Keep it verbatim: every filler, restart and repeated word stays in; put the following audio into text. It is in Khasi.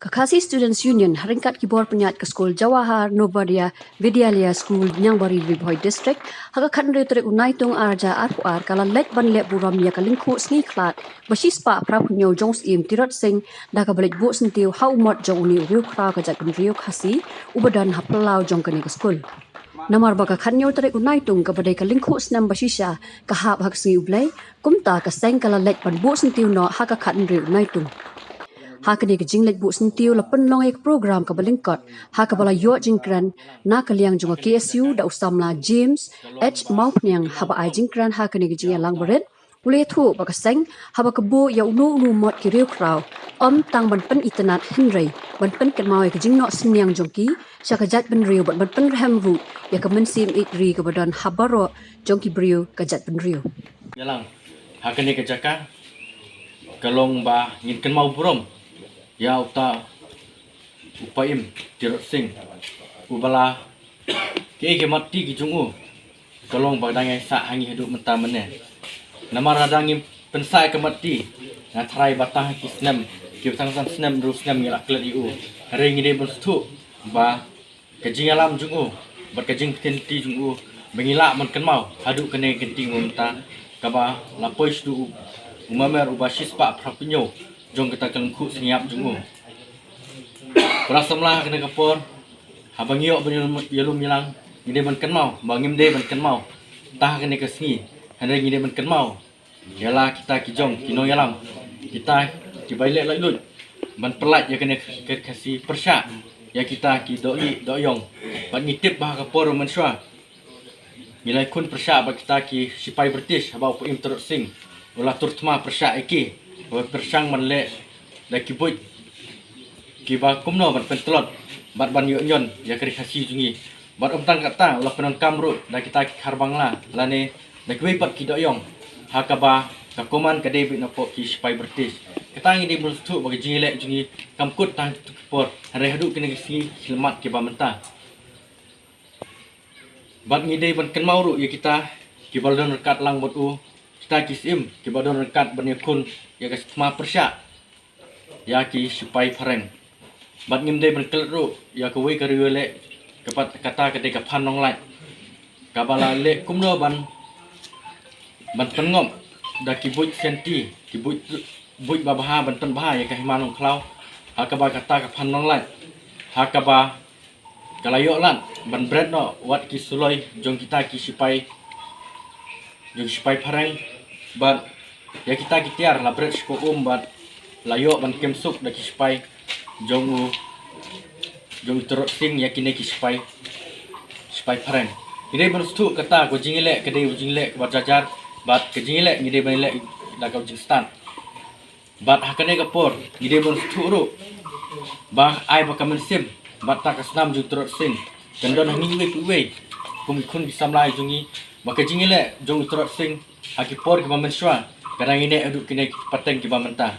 Ka Khasi Students Union, ha ryngkat ki bor pynïaid ka skul Jawahar Navodaya Vidyalaya School, Niangbari, Ri Bhoi District, ha ka khathynriew tarik u Naitung arhajar arphew ar, ka la leit ban leh burom ïa ka lyngkhuh sngi khlad ba shispah phraphew hynñiew jong u Syiem Tirot Sing, da kaba leit buh syntiew ha u mot jong une u riewkhraw ka jaitbynriew Khasi uba don ha phyllaw jong kane ka skul. Namar ba ka khathynñiew tarik u Naitung, kaba dei ka lyngkhuh snem ba shisha, ka hap ha ka sngi U Blei, kumta ka seng ka la leit ban buh syntiew noh ha ka khathynriew u Naitung. Ha kane ka jingleit buh syntiew la pynlong ïa ka program kaba lyngkot, ha kaba la ïoh jingkren na ka liang jong ka K S U da u samla James H Mawphniang. Haba ai jingkren ha kane ka jingïalang barit, u la ïathuh ba ka seng, haba ka buh ïa uno uno u mot ki riewkhraw, ym tang ban pynitynnad hynrei ban pynkynmaw ïa ka jingnoh synñiang jong ki sha ka jaitbynriew, bad ban pynrhem ruh ïa ka mynsiem ïeit ri kaba don ha baroh jong ki briew ka jaitbynriew. Ïalang ha kane ka jaka ka long ba ngin kynmaw burom ïa uta u Syiem Tirot Sing, uba la, kiei ki matti ki jong u ka long ba dang ïaisah ha ngi haduh mynta mynne. Namar lada ngim pynsah ïa ka matti, nga tharai ba tang ha ki snem, ki ba tang san snem, hynriew snem ngi la klet ïa u. Hynrei ngi dei ban sngewthuh ba ka jingïalam jong u bad ka jingpyni lynti jong u ba ngi lah ban kynmaw haduh kane ka kynti mynta, kaba la poi shaduh u, u mamer uba shispah phraphew hynñiew jong kata ka lyngkhuh sngi ïap jong u. Para samla, ha kane ka por, haba ngi ïoh ban ïalum, ïalum ïalang, ngi dei ban kynmaw ba ngim dei ban kynmaw tang ha kane ka sngi, hynrei ngi dei ban kynmaw ïa la kita ki jong ki nongïalam, kita kiba ïaleh laitluid ban pyllait ïa kane ka Khasi pyrshah ïa kita ki dohlieh dohïong. Bad ngi tip ba ha ka por mynshuwa ngi la ïakhun pyrshah bad kita ki shipai British, haba u Syiem Tirot Sing u la tur thma pyrshah ïa ki, ba pyrshang ban leh da ki buit kiba kumno ban pyntlot bad ban ïoh ñion ïa ka ri Khasi jong ngi. Bad ym tang kata, u la pyndonkam ruh da kita ki khar Bangla lane da kiwei pat ki dohïong, ha kaba ka command ka dei beit napoh ki shipai British. Kata ngi dei ban sngewthuh ba ka jingïaleh jong ngi kam kut tang ha kito ki por, hynrei haduh kine ki sngi khyllipmat kiba mynta. Bad ngi dei ban kynmaw ruh ïa kita kiba la don ryngkat lang bad u, kita ki syiem kiba don ryngkat ban ïakhun ïa ka thma pyrshah ïa ki shipai phareng. Bad ngim dei ban klet ruh ïa kawei ka riewïaleh, ka pat kata ka dei ka Phan Nonglait, kaba la leh kumno ban, ban pynngop da ki buit senti, ki buit, buit babha ban pynbha ïa ka Hima Nongkhlaw, ha kaba kata ka Phan Nonglait, ha kaba ka la ïoh lad ban bret noh wat ki suloi jong kita ki shipai, jong ki shipai phareng, bad ïa kita ki tiar la bret shkor um bad la ïoh ban kem suk da ki shipai jong u, jong u Tirot Sing ïa kine ki shipai, shipai phareng. Ngi dei ban sngewthuh kata ka jingïaleh ka dei ka jingïaleh kaba jar jar, bad ka jingïaleh ngi dei ban ïaleh da ka jingstad. Bad ha kane ka por ngi dei ban sngewthuh ruh ba ai ba ka mynsiem bad ta ka snam jong u Tirot Sing kan don ha ngi iwei pa iwei kum ki khun ki samla jong ngi, ba ka jingïaleh jong u Tirot Sing ha ki por kiba mynshuwa ka dang ïaineh haduh kine ki pateng kiba mynta.